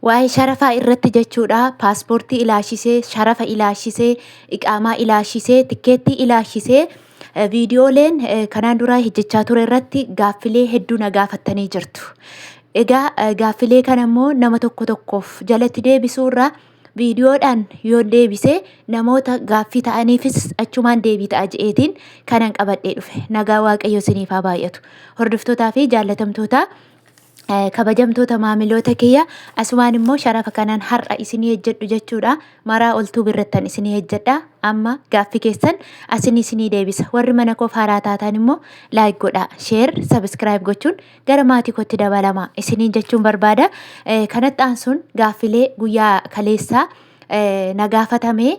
Waa'ee sharafaa irratti jechuudha, paaspoortii ilaashisee, sharafa ilaashisee, iqaamaa ilaashisee, tikkeettii ilaashisee, viidiyooleen kanaan dura hojjechaa ture irratti gaaffilee hedduu na gaafattanii jirtu. Egaa gaaffilee kana immoo nama tokko tokkoof jalatti deebisuu irraa viidiyoodhaan yoon deebise namoota gaaffii ta'aniifis achumaan deebii ta'a je'eetiin kanan qabadhee dhufe. Nagaa Waaqayyo isiniif haa baay'atu. Hordoftootaa fi jaallatamtoota, kabajamtoota maamiloota kiyya, asumaan immoo sharafa kanaan har'a isinii hojjedhu jechuudha. Maraa oltuu birrattan isinii hojjedha. Amma gaaffii keessan asin isinii deebisa. Warri mana koof haaraa taatan immoo like godhaa, share, subscribe gochuun gara maatii kootti dabalama isiniin jechuun barbaada. Kanatti aansuun gaaffilee guyyaa kaleessaa na gaafatame,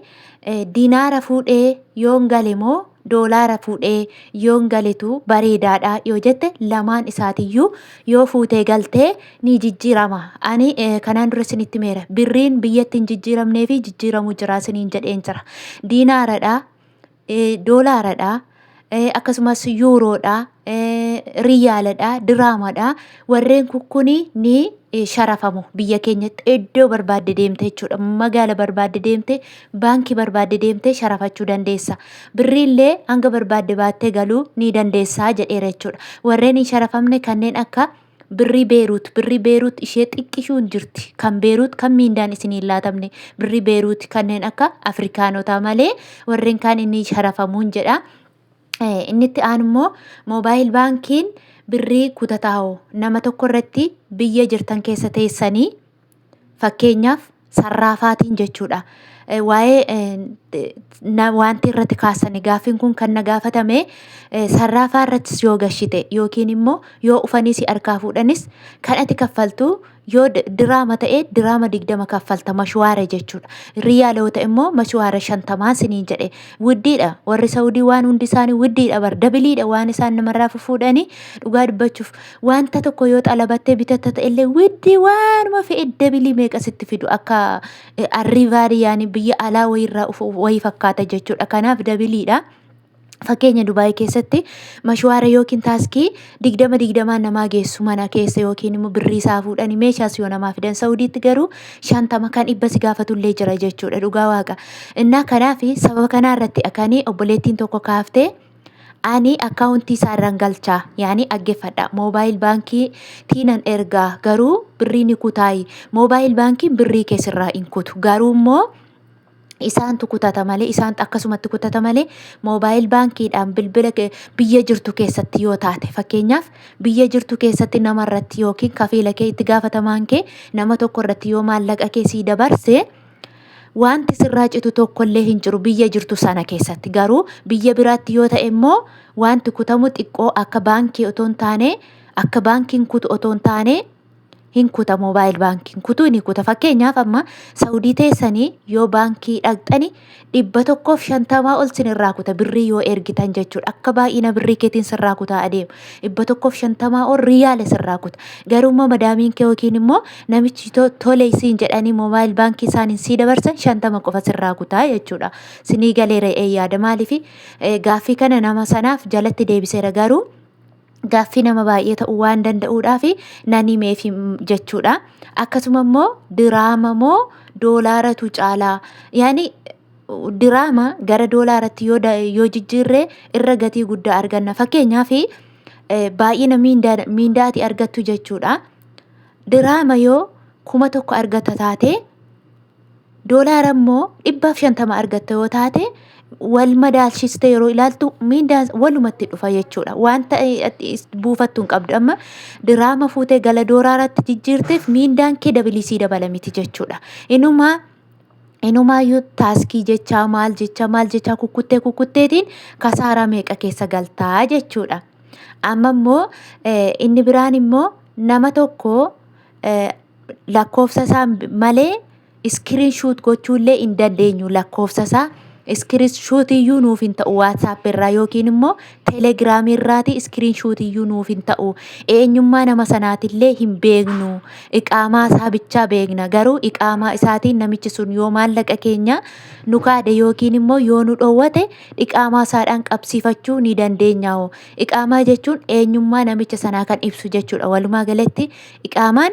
diinaara fuudhee yoon gale moo doolaara fuudhee yoon galetu bareedaadha yoo jette, lamaan isaatiyyuu yoo fuutee galtee ni jijjiirama. Ani kanaan dura isinitti meera. Birriin biyyatti hin jijjiiramnee fi jijjiiramu jira isiniin jedheen jira. Diinaaradha, doolaaradha, akkasumas yuuroodha, riyaaladha, diraamadha. Warreen kukkuni ni sharafamu biyya keenyatti iddoo barbaadde deemte jechuudha. Magaala barbaadde deemte, baankii barbaadde deemte sharafachuu dandeessa. Birriillee hanga barbaadde baattee galuu ni dandeessa jedheera jechuudha. Warreen hin sharafamne kanneen akka birrii Beeruut, birrii Beeruut ishee xiqqishuun jirti. Kan Beeruut kan miindaan isin hin laatamne birrii Beeruut kanneen akka Afrikaanotaa malee warreen kaan inni sharafamuun jedha. Inni itti aanu immoo mobile baankiin birrii kutataa'u nama tokko irratti biyya jirtan keessa teessanii, fakkeenyaaf sarraafaatiin jechuudha. Waa'ee wanti irratti kaasani, gaaffiin kun kan na gaafatame, sarraafaa irrattis yoo gashite yookiin immoo yoo ufanii si harkaa fuudhanis kan ati kaffaltu yoo diraama ta'e diraama 20 kaffalta mashwaara jechuudha. Riyaala yoo ta'e immoo mashwaara 50 siniin jedhe. Widdiidha. Warri Saudii waan hundi isaanii widdiidha bar, dabiliidha waan isaan namarraa fufuudhanii. Dhugaa dubbachuuf, wanta tokko yoo xalabattee bitatta ta'ellee widdii waanuma fe'e dabilii meeqa sitti fidu, akka arriivaalii yaani biyya alaa wayiirraa wayii fakkaata jechuudha. Kanaaf dabiliidha. Fakkeenya Dubaay keessatti mashwaara yookiin taaskii 20 20n namaa geessu mana keessa yookiin immoo birrii isaa fuudhanii meeshaas yoo namaa fidan, Saudiitti garuu 50 kan 100 si gaafatullee jira jechuudha, dhugaa waaqa. Innaa kanaaf sababa kanaa irratti akanii obboleettiin tokko kaaftee, ani akkaawuntii isaa irraan galchaa yaani dhaggeeffadha, mobile baankii tiinan ergaa garuu birrii ni kutaayi? Mobile baankiin birrii keessirraa hin kutu, garuu immoo isaantu kutata malee, isaantu akkasumatti kutata malee. Mobile baankiidhaan bilbila biyya jirtu keessatti yoo taate, fakkeenyaaf biyya jirtu keessatti nama irratti yookiin kafiila kee, itti gaafatamaan kee nama tokko irratti yoo maallaqa kee sii dabarse, wanti sirraa citu tokkollee hin jiru biyya jirtu sana keessatti. Garuu biyya biraatti yoo ta'e immoo wanti kutamu xiqqoo akka baankii otoo hin taane, akka baankiin kutu otoo hin taane hin kuta, mobile baankiin kutuu ni kuta. Fakkeenyaaf amma Saudii teessanii yoo baankii dhaqxani 150 ol sinirraa kuta birrii yoo ergitan jechuudha. Akka baay'ina birrii keetiin sirraa kutaa adeema. 150 ol riyaala sirraa kuta. Garuu immoo madaamiin kee yookiin immoo namichi tole isiin jedhanii mobile baankii isaaniin sii dabarsan 50 qofa sirraa kutaa jechuudha. Sinii galeera yaada. Maaliif gaaffii kana nama sanaaf jalatti deebiseera, garuu gaaffii nama baay'ee ta'uu waan danda'uudhaaf nan himeef jechuudha. Akkasuma immoo diraama moo doolaaratu caalaa? Yaani diraama gara doolaaratti yoo jijjiirree irra gatii guddaa arganna. Fakkeenyaaf baay'ina miindaati argattu jechuudha. Diraama yoo 1000 argatta taate, doolaara immoo 150 argatta yoo taate, wal madaalchiste yeroo ilaaltu miindaan walumatti dhufa jechuudha. Wanta buufattu hin qabdu. Amma diraama fuutee gala doolaaratti jijjiirteef miindaan kee dabilisii dabala miti jechuudha. Inumaa inumaayyuu taaskii jechaa maal jecha maal jechaa kukkuttee kukkutteetiin kasaaraa meeqa keessa galtaa jechuudha. Amma immoo inni biraan immoo nama tokko lakkoofsa isaa malee screenshot gochuullee hin dandeenyu, lakkoofsa isaa screenshot iyyuu nuuf hin ta'u, WhatsApp irraa yookiin immoo Telegramii irraati screenshot iyyuu nuuf hin ta'u. Eenyummaa nama sanaatillee hin beeknu, iqaamaa isaa bichaa beekna. Garuu iqaamaa isaatiin namichi sun yoo maallaqa keenya nu kaade yookiin immoo yoo nu dhoowwate, iqaamaa isaadhaan qabsiifachuu ni dandeenya. Iqaamaa jechuun eenyummaa namicha sanaa kan ibsu jechuudha. Walumaa galatti iqaamaan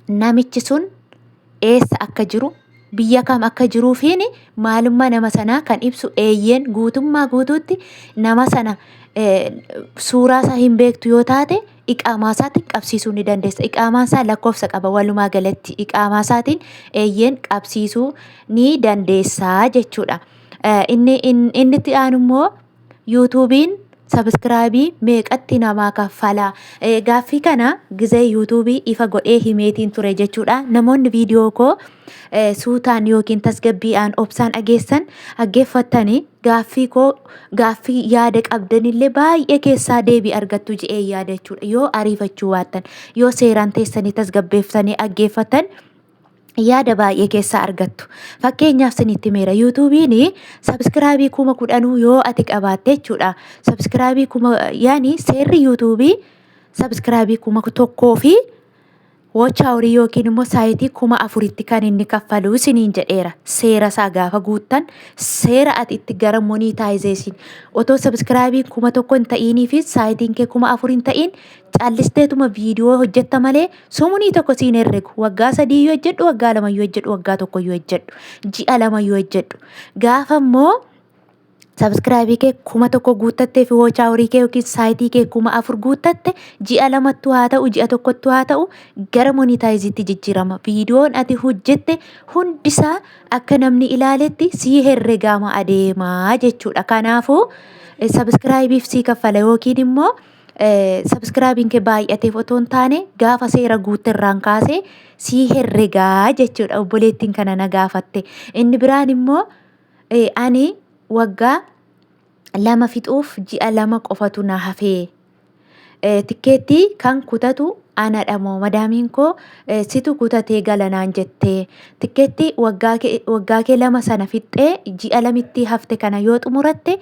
namichi sun eessa akka jiru, biyya kam akka jiruufiin maalummaa nama sanaa kan ibsu eeyyeen guutummaa guutuutti nama sana suuraa isaa hin beektu yoo taate iqaamaa isaatiin qabsiisuu ni dandeessa. Iqaamaan isaa lakkoofsa qaba walumaa galatti iqaamaa isaatiin eeyyeen qabsiisuu ni dandeessa jechuudha. Inni inni itti aanu immoo Yuutuubiin sabiskiraabii meeqatti namaa kaffala? Gaaffii kana gizee yuutuubii ifa godhee himeetiin ture jechuudha. Namoonni viidiyoo koo suutaan yookiin tasgabbiidhaan obsaan dhageessan dhaggeeffattanii gaaffii koo gaaffii yaada qabdanillee baay'ee keessaa deebii argattu je'ee yaada jechuudha. Yoo ariifachuu baattan yoo seeraan teessanii tasgabbeessanii dhaggeeffattan yaada baay'ee keessaa argattu. Fakkeenyaaf sinitti himeera. Yuutuubiin sabiskiraabii 10,000 yoo ati qabaatte jechuudha. Sabiskiraabii kuma yaani seerri yuutuubii sabiskiraabii 1,000 fi watch hour yookiin immoo saayitii 4,000tti kan inni kaffalu isiniin jedheera. Seera isaa gaafa guuttan seera ati itti gara monetization otoo sabiskiraabiin 1,000 hin ta'iinii fi saayitiin kee 4,000 hin ta'iin callisteetuma viidiyoo hojjetta malee sumunii tokko siin herregu. Waggaa 3 yoo hojjedhu, waggaa 2 yoo hojjedhu, waggaa 1 yoo hojjedhu, ji'a 2 yoo hojjedhu. Gaafa immoo sabiskiraabii kee 1,000 guuttattee fi watch hour kee yookiin saayitii kee 4,000 guuttatte ji'a 2ttu haa ta'u ji'a 1ttu haa ta'u gara monetaayiziitti jijjiirama. Viidiyoon ati hojjette hundisaa akka namni ilaaletti sii herregaama adeemaa jechuudha. Kanaafuu sabiskiraabiif sii kaffala yookiin immoo sabiskiraabiin kee baay'ateef otoo hin taane gaafa seera guutte irraan kaasee sii herregaa jechuudha. Obboleettiin kana na gaafatte. Inni biraan immoo ani waggaa 2 fixuuf ji'a 2 qofatu na hafee. Tikkeettii kan kutatu anadha moo madaamiin koo situ kutatee gala naan jettee. Tikkeettii waggaa kee 2 sana fixxee ji'a lamittii hafte kana yoo xumuratte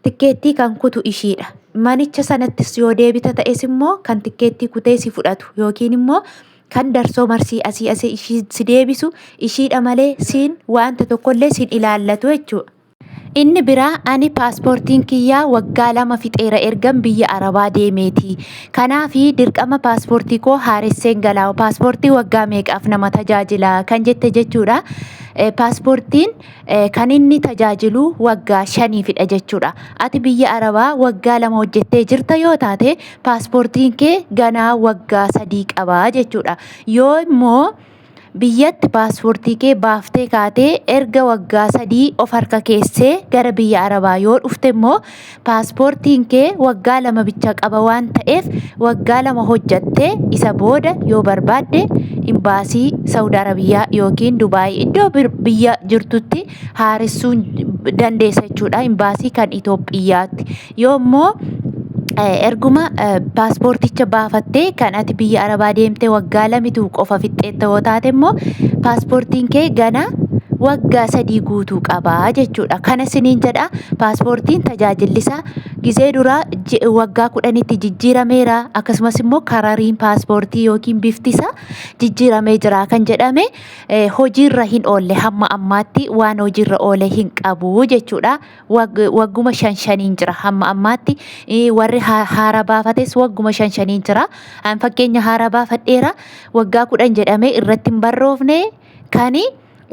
tikkeettii kan kutu ishiidha. Manicha sanattis yoo deebita ta'es immoo kan tikkeettii kutee si fudhatu yookiin immoo kan darsoo marsii asii asii ishii si deebisu ishiidha malee siin wanta tokkollee siin ilaallatu jechuudha. Inni biraa ani paaspoortiin kiyyaa waggaa 2 fixeera ergan biyya Arabaa deemeeti. Kanaaf dirqama paaspoortii koo haaresseen galaa. Paaspoortii waggaa meeqaaf nama tajaajila kan jette jechuudha. Paaspoortiin kan inni tajaajilu waggaa 5fidha jechuudha. Ati biyya Arabaa waggaa 2 hojjettee jirta yoo taate paaspoortiin kee ganaa waggaa 3 qaba jechuudha. Yoo immoo biyyatti paaspoortii kee baaftee kaatee erga waggaa 3 of harka keessee gara biyya Arabaa yoo dhufte immoo paaspoortiin kee waggaa 2 bicha qaba waan ta'eef waggaa 2 hojjattee isa booda yoo barbaadde imbaasii Saudi Arabiyaa yookiin Dubaay iddoo biyya jirtutti haaressuu dandeessa jechuudha. Imbaasii kan Itoophiyaatti. Yoo immoo erguma paaspoorticha baafattee kan ati biyya Arabaa deemtee waggaa 2tu qofa fixxeetta yoo taate immoo paaspoortiin kee gana waggaa 3 guutuu qabaa jechuudha. Kana isiniin jedha paaspoortiin tajaajilli isaa gizee duraa waggaa 10tti jijjiirameera akkasumas immoo karariin paaspoortii yookiin bifti isaa jijjiiramee jira kan jedhame hojiirra hin oolle hamma ammaatti waan hojiirra oole hin qabu jechuudha. Wagguma shan shaniin jira hamma ammaatti warri haara baafates wagguma shan shaniin jira. An fakkeenya haara baafadheera waggaa 10 jedhamee irratti hin barroofne kan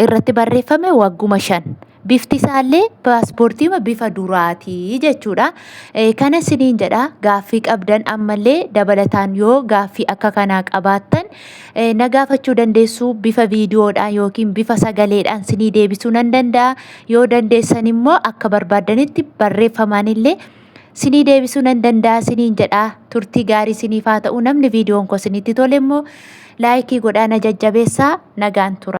irratti barreeffame wagguma 5. Bifti isaallee paaspoortiima bifa duraati jechuudha. Kana isiniin jedha gaaffii qabdan ammallee dabalataan yoo gaaffii akka kanaa qabaattan na gaafachuu dandeessu bifa viidiyoodhaan yookiin bifa sagaleedhaan sinii deebisuu nan danda'a. Yoo dandeessan immoo akka barbaaddanitti barreeffamaan illee sinii deebisuu nan danda'a siniin jedha. Turtii gaarii siniif haa ta'u namni viidiyoon koo sinitti tole immoo laayikii godhaa na jajjabeessaa nagaan tura.